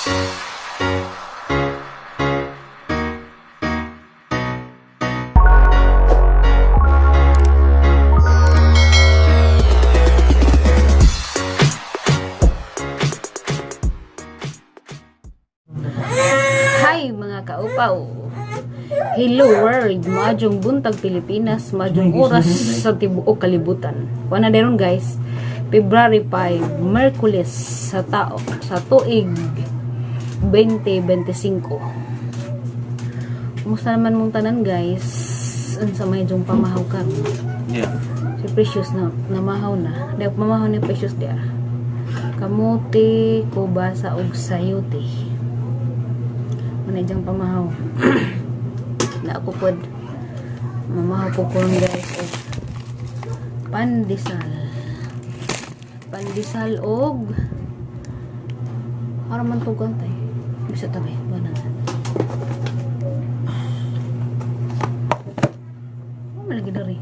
Hi mga kaupaw. Hello world, maayong buntag Pilipinas, maayong oras sa tibuok kalibutan. Kuan na deron guys, February 5, Merkules sa tao sa tuig 2025. Kumusta naman mong tanan guys? Unsa may jong pamahaw karon? Yeah. Si Precious na namahaw na. Di pamahaw ni Precious diar. Kamote, kubasa og sayote. Muna diyang pamahaw. Na ako pod mamahaw po ko guys og pandesal. Pandesal og ara man to gantay. Bisa tabi ba na. Oh, malagi dari.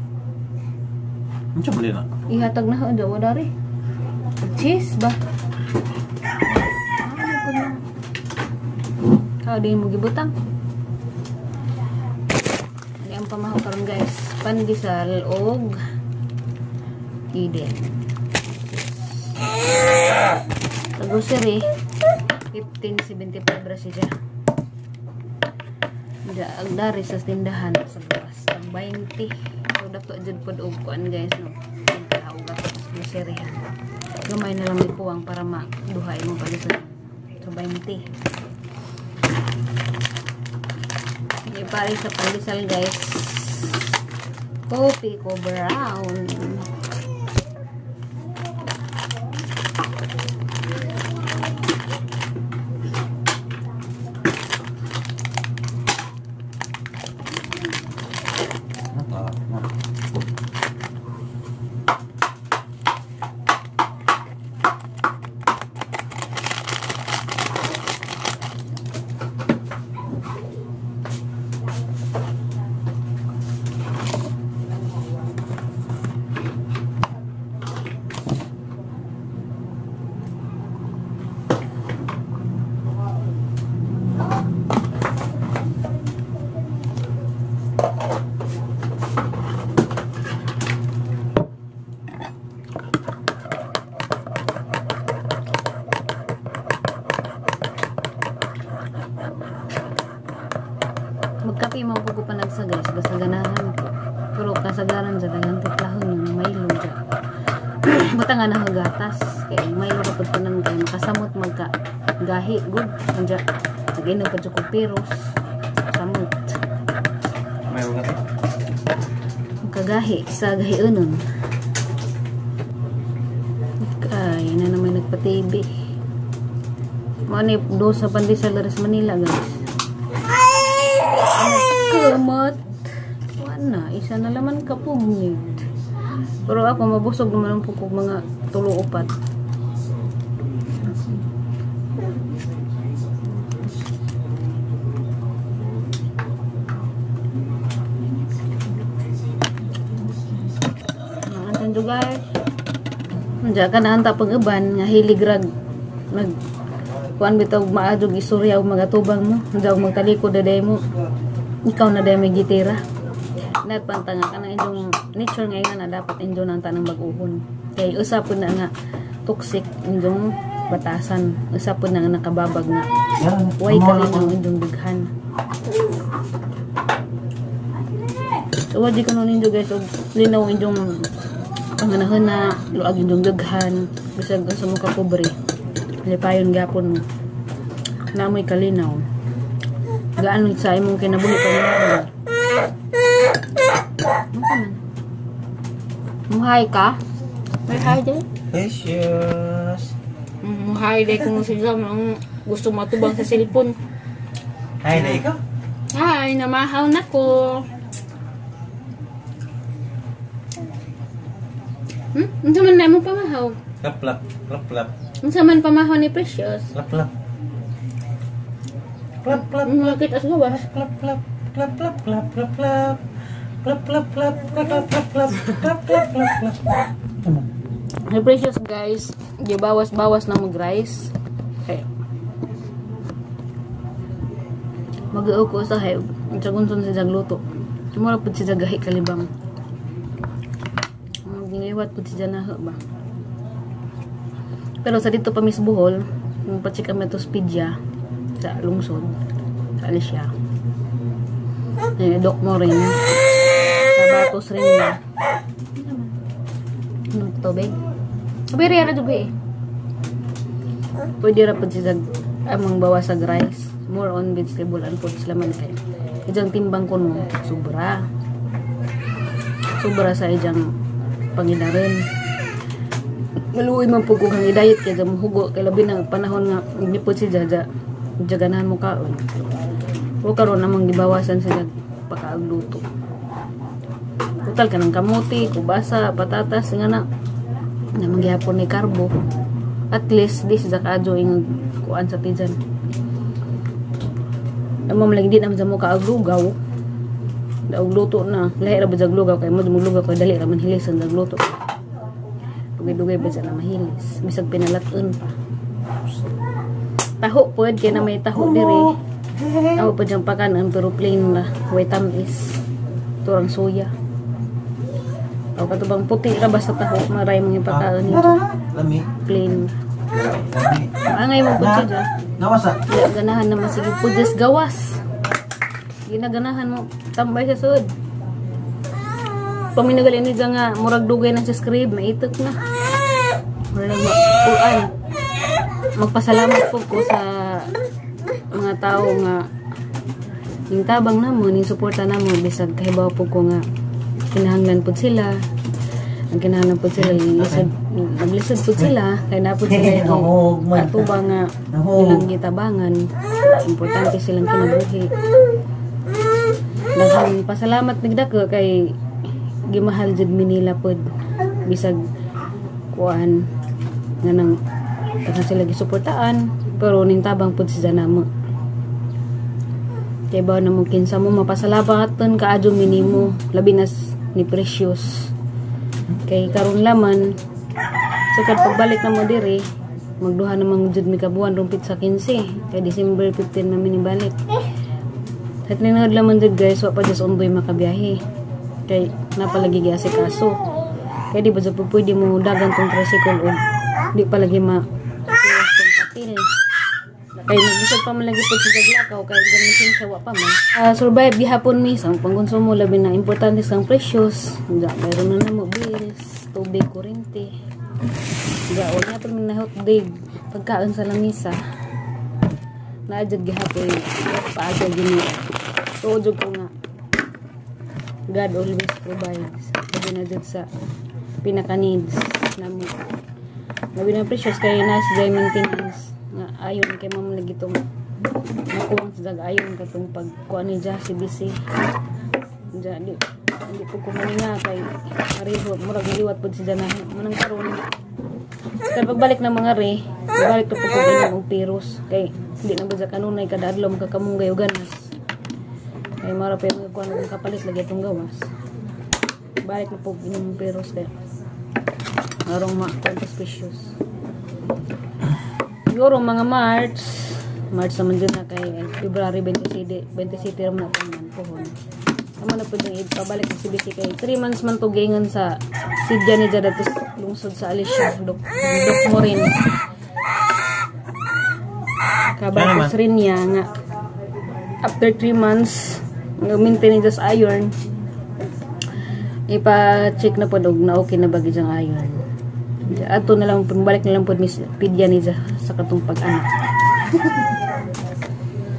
Unsa man na? Ihatag na ho daw dari. Cheese ba? Ah, di mo gibutang. Ani ang pamahaw karon guys, pandesal og Eden. Sa grocery 15.75 ra siya. Ang dari sa tindahan sa gawas tag 20. So dato jud pod og kuan guys no. Pagkahugat sa grocery. Gamay na lang may kuwang para maduha imong pandesal. So 20. Pare sa pandesal guys, coffee ko brown. Magkape mo ko panagsa guys, basta ganahan ko. Pero kasagaran sa daghang tiplahon yung Milo dyan. Buta nga na gatas kay Milo kapag tanan kay makasamot magka gahi good. Anja nag-inom pa jud ko piros. Samot. Milo gahi. Magkagahi sa gahiunon. Ay, na naman nagpa-TV. Mao ni do sa pandesal diri sa Manila guys. Kamot. Wala, isa na laman kapugnit. Pero ako mabusog naman ang pukog mga tulo upat. Mangantan jo guys. Diyan ka na anta pag-uban nga hilig rag nag kuan bitaw maadjog istorya og magatubang mo. Diyan magtalikod daday mo. Ikaw na dahil may gitira. Nagpantanga ka na inyong nature ngayon na dapat inyo na ang tanang baguhon. Kaya usapon na nga toxic inyong batasan. Usapon na nga nakababag nga. Huwag kalinaw inyong dughan. So wadi ka nun inyo guys. Linaw inyong panganahon na luag inyong dughan. Bisag sa mo kapobre. Lipayon gapon mo. Namoy kalinaw. Gaan sa imong kinabuhi pa niya. Muhay ka? May hi day? Precious. Muhay day kung sila ang gusto matubang sa cellphone. Hi day ka? Hi, namahaw na ko. Unsa man na mo pamahaw? Klap klap klap. Unsa man pamahaw ni Precious? Klap klap. Clap clap. Makita sa gawas. Clap clap clap clap clap clap clap. Clap clap clap clap clap clap clap clap clap clap. Ni Precious guys, gibawas-bawas na mag rice. Okay. Mag-uo ko sa hay. Sa gunson si luto. Mura pud si gahi kalibang. Magliwat pud si na ba. Pero sa dito pa mis Bohol, pa-check kami to Speedia sa lungsod, sa Alicia. Eh, Doc mo rin. Sa Batos rin na. Anong tubig? Sabi rin, ano eh. Pwede ra pud siya amang bawas sa rice. More on vegetable and fruits laman kay. Ijang timbang ko no, sobra. Sobra sa ijang pangidaron. Maluoy man pud ko kang i-diet kay mo hugo kay labi na panahon nga nipod si Jaja. Jaganahan mo kaon. O karon namang gibawasan sila pakaagluto. Total kanang kamuti, kubasa, patatas nga na namang gihapon ni karbo. At least di siya kaadyo ing kuan sa tijan. Amo man lagi di naman sa mo kaaglugaw. Daog luto na. Lahi ra ba jag lugaw kay mo lugaw kay dali ra man hilis ang luto. Dugay-dugay ba na mahilis. Bisag pinalat-on pa. Taho pod kay na may taho diri. Ako pa diyang pakanan pero plain ra. Way tamis. Turang soya. O katubang puti ra ba sa taho maray mga pagkaon nito. Lami. Plain. Lami. Angay mo pud siya. Nawasa. Di ganahan naman sige po just gawas. Ginaganahan mo tambay sa sud. Paminagali ni nga murag dugay na sa scribe, maitok na. Murag kuan. Magpasalamat po ko sa mga tao nga ning tabang namo, ning suporta namo bisag kahibaw po ko nga kinahanglan pud sila. Ang kinahanglan pud sila lisod, naglisod pud sila kay na pud sila Nahog man. atubang nga Nahog. ilang gitabangan. Importante silang kinabuhi. Daghang pasalamat nagdako kay gimahal jud mi nila pod bisag kuan nga nang daghan sila gisuportaan pero ning tabang pod sila namo kay ba na mo kinsa mo mapasalamatan kaadyo minimo labi na ni Precious kay karon laman so kad pagbalik na mo diri magduha namang jud mi ka buwan rumpit sa 15 kay December 15 na mi nibalik. At ninod laman jud guys, wa pa just undoy makabiyahe kay napalagi giasikaso kay di ba sa pwede mo dagan tong tricycle og di palagi ma tong papel kay magbisag pa man lagi pud sa jaglakaw kay gamitin siya wa pa man. Survive gihapon mi sa pangkonsumo labi na importante sang precious. Nga mayroon na namo bills, tubig, kuryente. Nga wala pa mi nahot dig pagkaon sa lamisa. Naa jud gihapon paagi Ginoo. Tuod jud ko nga God always provides. Labi na jud sa pinaka needs namo. Labi na precious kay na si maintenance nga ayon kay ma'am lagi tong nakuwang sa dag ayon katong pagkuan ni Ja CBC. Ja di di po ko nga kay pareho murag liwat pud si Janahe manang karon. Kay pagbalik ng mga re, balik to po ko inom og piros kay di na ba sa kanunay kada adlaw makakamunggay og ganas. Kay mara pa yung kuan og kapalit lagi atong gawas. Balik na po inom og piros kay arong ma precious. Siguro mga March, March naman dyan na kay February 27, 27 raman na itong man pohon. Tama na po yung pabalik sa CBC kay 3 months man to gaingan sa sidya ni Jada to lungsod sa Alicia. Dok, dok mo rin. Kabatos rin niya nga after 3 months maintain ni just iron ipa-check na po dog na okay na bagi diyang iron. Ato na lang po, balik na lang po miss pidya ni sa katong pag-anak.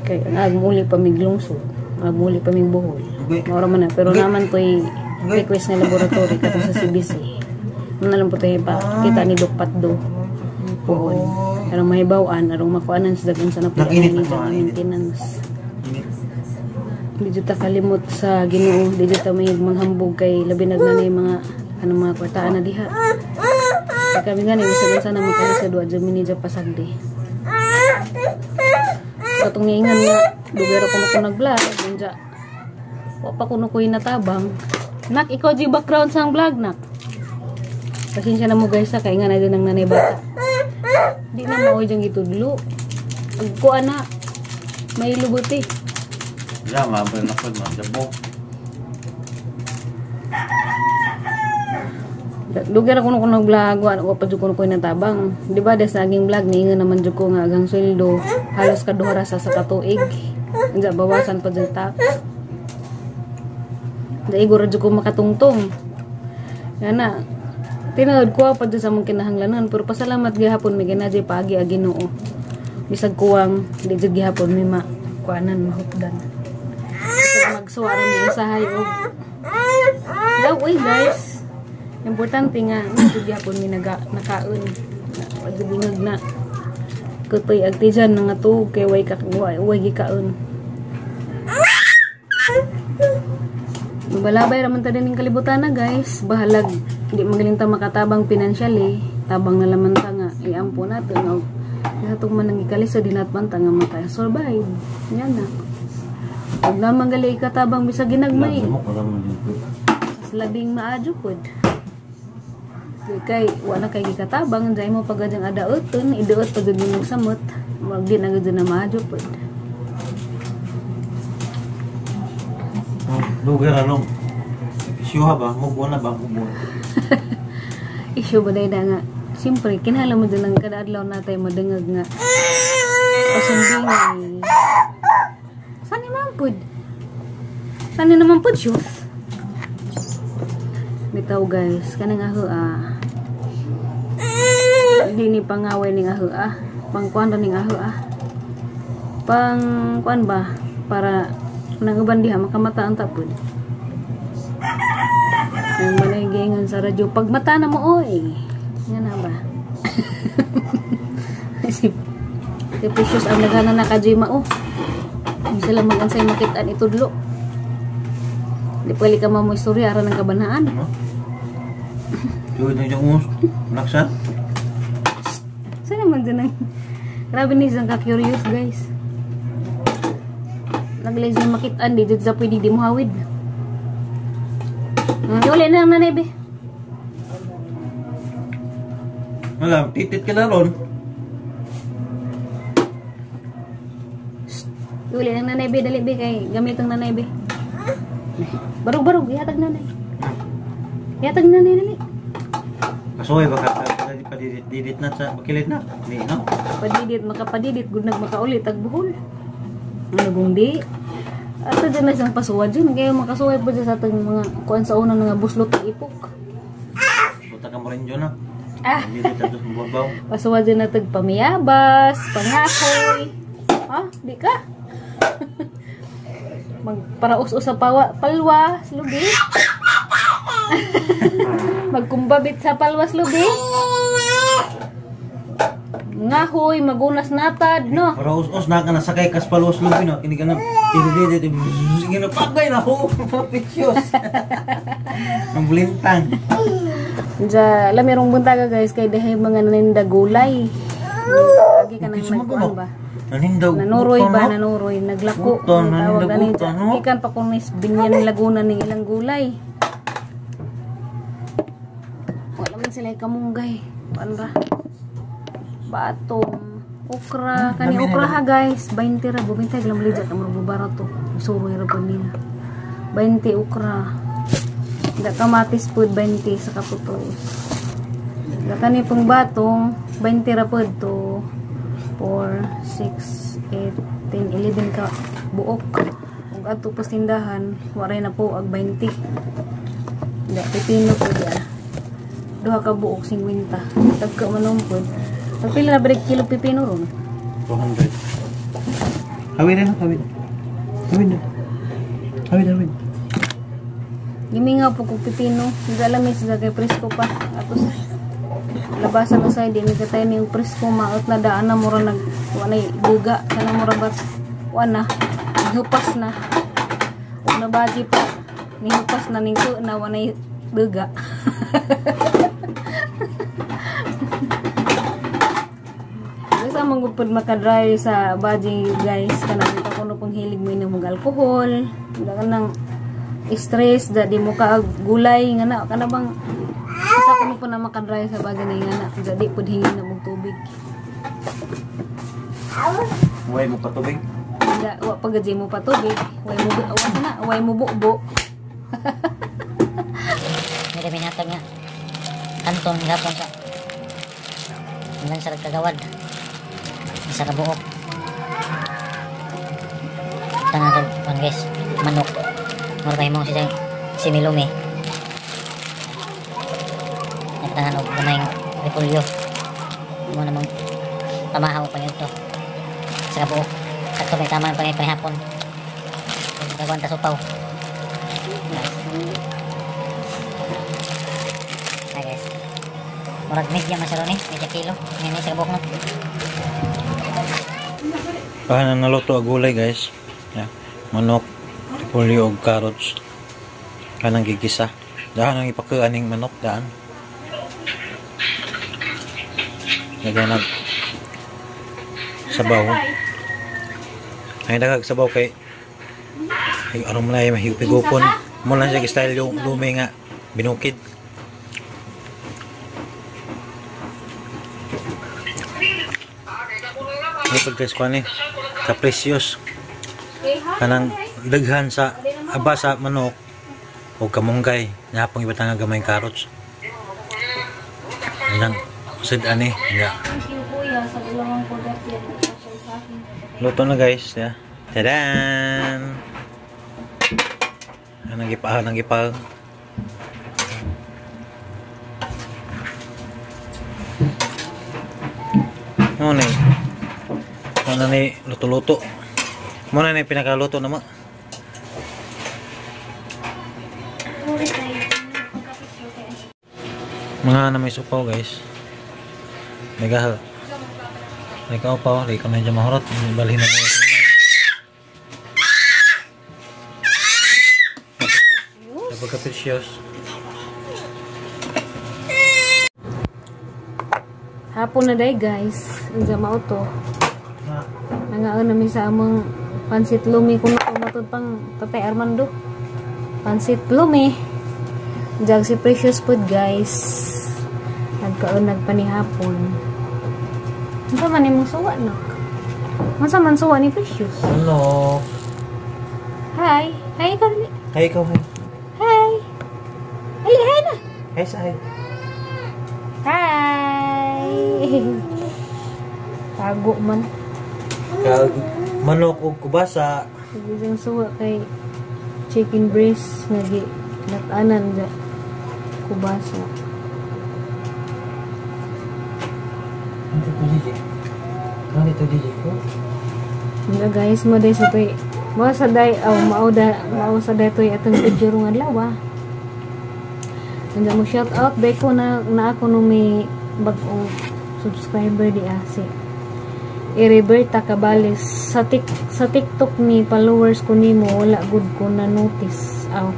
Kay ang agmuli pa mig lungsod, agmuli pa mig Bohol. Maura man na, pero naman to'y request nga laboratory katong sa CBC. Ano na lang po tayo pa kita ni Doc Patdo pohon. Arong mahibaw-an, arong makuanan sa dagan sa napulaan Nag-init ni na diyang init. maintenance. Di jud ta kalimot sa Ginoo, di jud ta may manghambog kay labi nagna na yung mga anong mga kwartaan na diha. Kay kami nga ni bisag unsa na makalisod wa jud mi ni pasagdi. Sa katong niingan nga dugay ra kuno ko nag-vlog, unja wa pa kuno ko'y natabang. Nak, ikaw di background sa vlog, nak. Pasensya na mo guys ha, kay nga na din ang nanay bata. Di na mao diyang gitudlo. Pag kuan na, may lubot eh. Ya, mabal na ko, majabo. Dugay ra kuno ko nag-vlog, wa wa pa jud kuno ko natabang. Di ba des naging vlog niingon naman jud ko nga agang sweldo halos kaduha ra sa katuig. Unsa bawasan pa jud tax. Daigo ra jud ko makatungtong. Nga na tinuod ko pa jud sa among kinahanglanon, pero pasalamat gihapon may ginaji paagi ang Ginoo. Bisag kuwang di jud gihapon may ma kuanan mahupdan. Bisag magsuwa ra mi usahay og daw uy guys. Importante nga jud gihapon mi naga nakaon. Wa jud ingag na kutoy agtijan nga tuog kay way ka way gikaon. Mabalabay ra man ta dining kalibutan na guys. Bahalag di magaling ta makatabang financially, tabang na laman ta nga iampo nato nga sa atong man nang gikalisod di nat man ta nga maka survive. Yan na. Ug naman gali ikatabang bisag ginagmay. Sa labing maadyo pod. Kay wa na kay gikatabang dai mo pagadyang adaoton, iduot pag gyud imong samot, murag di na gyud na maadyo pod. Lugar ano? Issue ba? Mubo na ba? Mubo. Issue ba dahil nga? Siyempre, kinahanglan mo din ang kada adlaw natay madungag nga pasumbingay. Saan ni man pod? Saan ni naman pod, shoes? Bitaw guys, kanang aho ah. Hindi ni pangaway ning aho ah. Pangkuan ning aho ah. Pangkuan ba? Para nang uban diha makamata ang tapod. Ang manay giingon sa radyo, pagmata na mo oy. Nga na ba? Si Precious ang nagana na ka mao. Hindi sila mag-ansay makitaan itudlo. Di pwede ka mo istorya aran ng kabanaan. Yun yung yung naksan. Saan naman dyan ang grabe ni siyang ka-curious guys. Naglay siya makitaan di dyan sa pwede di mo hawid. Uli na ang nanay be. Wala, titit ka na ron. Uli ang nanay be, dali be kay gamit ang nanay be. Barog-barog, ihatag nanay. Ihatag nanay dali. Kasuhay baka padidit na sa bakilit na. Di no. Padidit makapadidit gud nag makaulit ag buhol. Ano kung di? Ato dyan na siyang pasuwa dyan. Kaya makasuway po dyan sa atong mga kuan sa una nga buslot ng ipok. Buta ka mo rin dyan na. Ah. Pasuwa dyan na tag pamiyabas, pangakoy. Ha? Di ka? Magparaus-us sa palwa, slubi. Magkumbabit sa palwas, lubi. Ngahoy, magunas natad, no? Paraus-us na ka nasakay kas palwas, lubi, no? Kini ka na, sige na, pagay na ho, precious. Ang bulintang. Diya, alam, merong buntaga, guys, kay dahil mga naninda gulay. Lagi ka nang nagkuhan ba? Naninda, nanuroy ba? Nanuroy. Naglako. Naninda, no? Ikan pa kung binyan Laguna ng ilang gulay. Wala man sila kamunggay. Paano ba? Batong. Okra. Kani okra ha guys. 20 ra. Bumintay. Galang bali dyan. Amor barato. Suroy ra pa nila. 20 okra. Da kamatis po 20 sa kaputos. Da kani pong batong 20 ra po 2, 4, 6, 8, 10, 11 ka buok. Ug adto po tindahan, waray na po ag 20. Da pipino po diya. Duha ka buok 50. Tagka man pod. Tag pila na break kilo pipino ron? 200. Hawin na, hawin. Hawin na. Hawin, hawin. Gimingaw po kong pipino. Hindi alam eh, sila kay presko pa. Tapos, labasan na sa'yo, di may katay niyong presko. Maot na daan na, mura nag, wanay, buga. Sana mura ba't, wana, nihupas na. Huwag na baji pa. Nihupas na ningko na, wanay, buga. Basta manggupod makadry sa baji, guys. Kanang ito kuno pong hilig mo inom og alkohol. Wala ka nang stress, da di mo ka gulay nga na kana bang sa kuno po na makadry sa bagay na nga na da di pud hingin na mong tubig. Way mo ka tubig? Wa pa gud mo patubig. Way mo wa na, way mo bubo. May kami natag nga kanton gapon sa hanggang sa kagawad. Isa ka buok. Tanga kag kuan guys, manok. Mura pa himong siya similumi. Nagtangan og gamayng repolyo. Mo namang pamahaw pa nito. Isa ka buok. Sakto may tama pa ngay hapon. Gagawin ta supaw. Hi guys. Murag medya man siya ron eh. Medya kilo. Ngayon sa buok no. Paano naluto ang gulay guys? Yeah. Manok, repolyo og carrots. Kanang gigisa. Daan ang ipakuan ning manok daan. Lagyan nag sabaw. Ay dagag sabaw kay ay aron mo na ay mahigupigupon. Mo lang siya style yung lumi nga binukid. Ay pagkas ko ani kaprecious. Kanang daghan sa aba sa manok o kamunggay napang ibatang nga gamay carrots. Nang sud ani nga. Thank you kuya sa dalawang product yan. Sa akin. Luto na guys, ya. Tadaan! Anong gipa, anong gipa. Ano ni? Ano ni luto-luto? Muna ni pinakaluto na mo. Mga na may supaw guys. Nagahal. Nagkaupaw, di ka medyo mahurot. Balhin na mo. Pagka-precious. Hapon na day guys. Ang mao to. Nangaon namin sa among pansit lumi kuno matud pang Tatay Armando. Pansit lumi. Jag si Precious food guys. Nagkaon nagpanihapon. Unsa man imong suwa nak? Unsa man suwa ni Precious? Hello. Hi. Hi ikaw. Hi ikaw. Hi. Hi. Ali, hi na. Hi sa hi. Hi. Tago man. Kag manok og kubasa. Isang suwa kay chicken breast nga gi natanan ja kubasa. Ano Gigi? Ano ito Gigi ko? Nga guys, mo day sa toy. Mao sa day aw mao da mao sa day toy atong video rong adlaw. Anda mo shout out day ko na ako no may bag-ong subscriber di si Eriberta Cabales sa TikTok ni followers ko nimo wala gud ko na notice. Aw.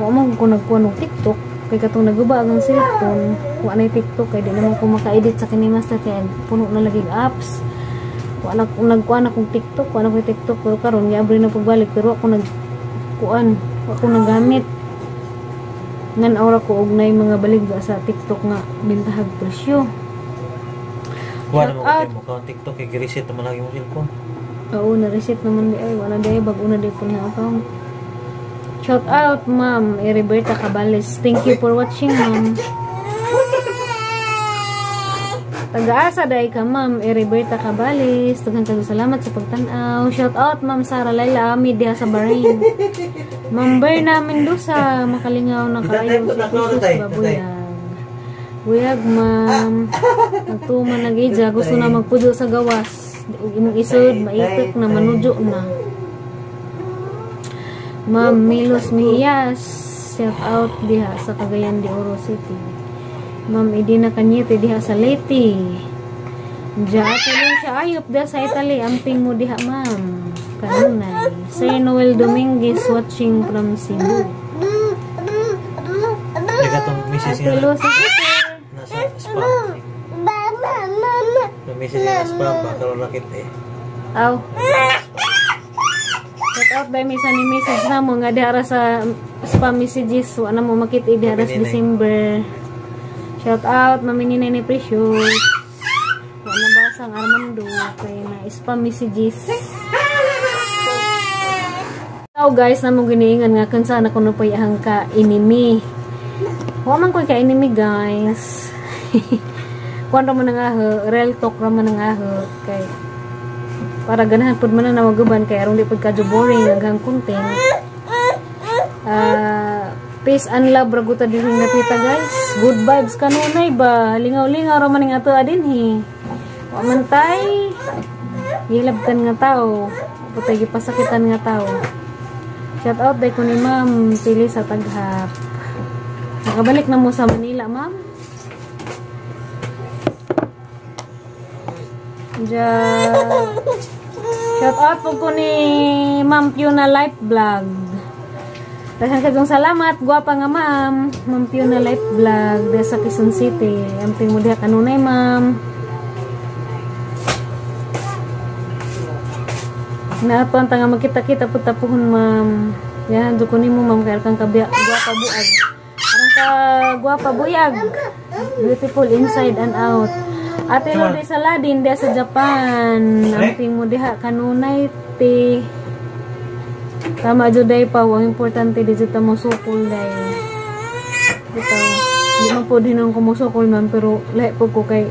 Wa man ko nagkuha og TikTok kay katong naguba ang cellphone, wa na TikTok kay di naman ko maka-edit sa kini master kay puno na lagi apps. Wa na nagkuha na kong TikTok, wa na ko TikTok pero karon giabri na pagbalik pero ako nagkuan, wa ko nagamit. Ngan aura ko og nay mga baligya sa TikTok nga bintahag presyo. Wala mo ko mo account TikTok kay gi-reset naman lagi mo cellphone. Oo, na-reset naman di ay wala di ay bag-o na di po na account. Shout out Ma'am Eriberta Cabales. Thank you for watching, ma'am. Taga-asa day ka Ma'am Eriberta Cabales. Daghang kaayo salamat sa pagtan-aw. Shout out Ma'am Sara Laila Ami diha sa Bahrain. Ma'am Berna Mendoza, makalingaw na kaayo sa Jesus babuyag. Buyag ma'am. Nagtuman nag-ija, gusto na magpuyo sa gawas. Ug imong isod maitik na manujo na. Ma'am Milos Mejias, shout out diha sa Cagayan de Oro City. Ma'am Edina Cañete diha sa Leyte. Diya tuloy siya ayop diha sa Italy, amping mo diha ma'am. Kanunay. Sir Noel Dominguez watching from Cebu. Nagatong misis nga nasa spam. Misis nga spam ba karon rakit eh. Aw. Shout out by misa ni message na mo nga diha sa spam messages wa na mo makita diha sa December. Shout out Mami Ninay ni Precious. Wa na basang Armando kay na spam messages. Tao guys, na mo giniingan nga kansa na kuno pa iyang ka enemy. Wa man koy ka enemy guys. Kuan ra man nga real talk ra man nga kay para ganahan pud man na maguban kay aron di pud kadyo boring ang content. Peace and love ra guta dinhi napita guys. Good vibes kanunay ba? Lingaw-lingaw ra man ning ato dinhi. Wa man tay gilabtan nga tao, putay gipasakitan nga tao. Shout out day ko ni Ma'am Pili sa Taghap. Nakabalik na mo sa Manila, Ma'am. Shout out po ko ni Ma'am Fiona Life Vlog. Daghang kayong salamat, gwapa nga ma'am. Ma'am Fiona Life Vlog diha sa Quezon City. Amping mo diha kanunay, ma'am. Naatuan ta nga magkita-kita pud tapuhon, ma'am. Yan, do ko nimo, ma'am, kay kang kabiya, gwapa buag. Arang ka gwapa buyag. Beautiful inside and out. Ate Lodi Saladin diha sa Japan. Amping mo diha kanunay te. Tama jud day pa, ang importante di jud ta mo sukol day. Bitaw, di man pud hinon ko mo sukol man, pero lahi pud ko kay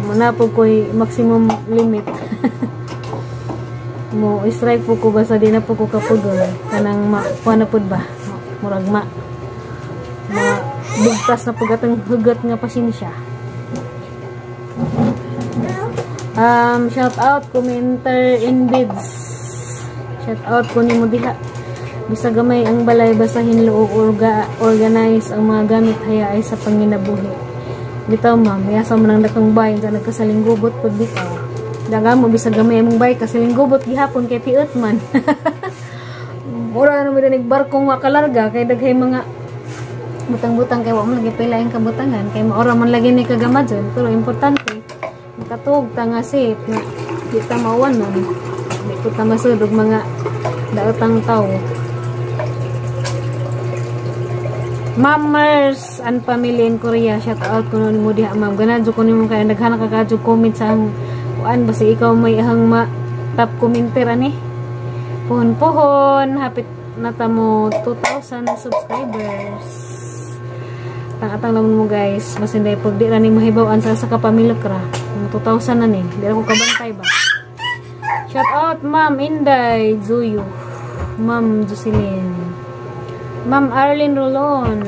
muna pud koy maximum limit. Mo strike po ko basta di na po ko kapugol kanang makuha na pud ba murag ma bugtas na pud atong hugot nga pasensya. Shout out commenter in bids. Shout out ko nimo diha. Bisag gamay ang balay basta hinlo organize ang mga gamit haya ay sa panginabuhi. Bitaw ma'am, yasa man ang dakong bay nga nagkasalinggubot pud bitaw. Daga mo bisag gamay among bay kasalinggubot gihapon kay piot man. Mura na mo dinig barkong makalarga kay daghay mga butang-butang kay wa man lagi pilaing kabutangan kay maora man lagi ni kagamadjon, pero importante makatuog ta nga safe nga di ta mauwan man, di ko ta masud og mga daotang tawo. Mammers and family in Korea, shout out ko nimo diha ma'am. Ganahan jud ko nimo kay daghan ka kadyo comment sa ang kuan basta ikaw may ahang ma top commenter ani. Puhon-puhon, hapit na ta mo 2,000 subscribers. Tang-atang naman mo guys, basin day pag di ra ni mahibaw-an sa kapamilya ra. 2,000 na ni, di ra ko kabantay ba. Shout out Ma'am Inday Zuyo, Ma'am Jocelyn, Ma'am Arlene Rolon.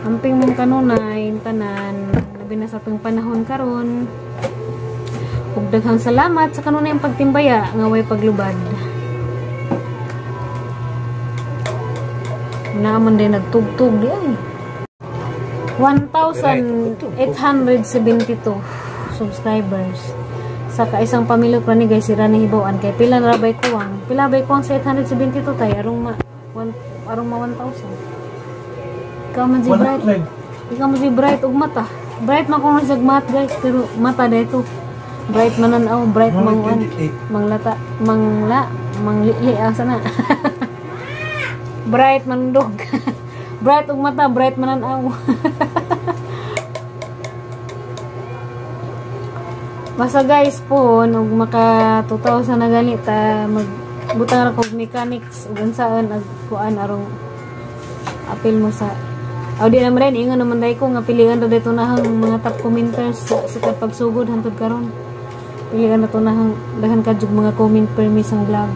Amping mong kanunay tanan, labi na sa atong panahon karon. Ug daghang salamat sa kanunay ang pagtimbaya nga way paglubad. Naaman din nagtugtog di ay. 1,872 subscribers. Sa kaisang pamilya pa ni guys, sira ni hibawan kay pila na rabay kuwang. Pila bay kuwang sa 872 tay arong ma arong ma 1,000. Ikaw man si Bright. Ikaw man si Bright og mata. Bright man kuno sa mat guys, pero mata dito. Bright man aw, bright mang manglata, mangla, manglili asa na. Bright man dog. Bright og mata, bright man aw. Basta guys po, og maka 2,000 na gani ta magbutang ra kog mechanics ug unsaon ag kuan arong apil mo sa aw di naman rin ingon naman dai ko nga pilian ra dito nahang mga top commenters sa pagsugod hantod karon. Pilian na to nahang daghan ka jud mga comment per mi sang vlog.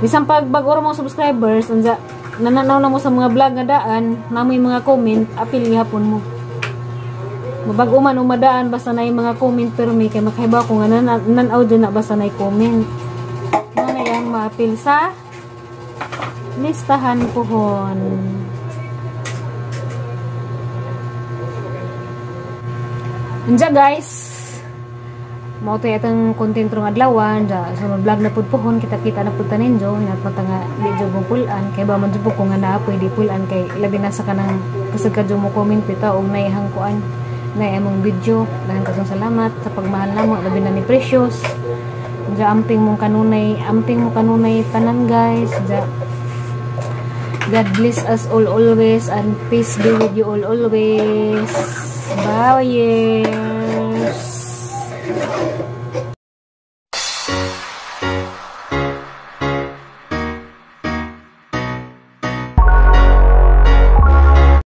Bisan pag bag-o ra mong subscribers unsa nananaw na mo sa mga vlog nga daan namoy mga comment apil gihapon mo. Mabag-o man o madaan basta na yung mga comment pero may kay makahibaw ko nga nan-aw dyan na basta na yung comment. Ano na yung maapil sa listahan pohon. Andiyan guys, mao to itong content rong adlawan. So vlog na pud pohon, kita-kita na pud ta ninyo. Hinatmata nga di jud mo pulan kay ba man jud ko nga naa pwede pulan kay labi na sa kanang kasag kadyo mo comment bitaw og naihang kuan na among video. Daghang kasong salamat sa pagmahal namo labi na ni Precious. Diya amping mong kanunay, amping mo kanunay tanan guys. Diya God bless us all always and peace be with you all always. Bye.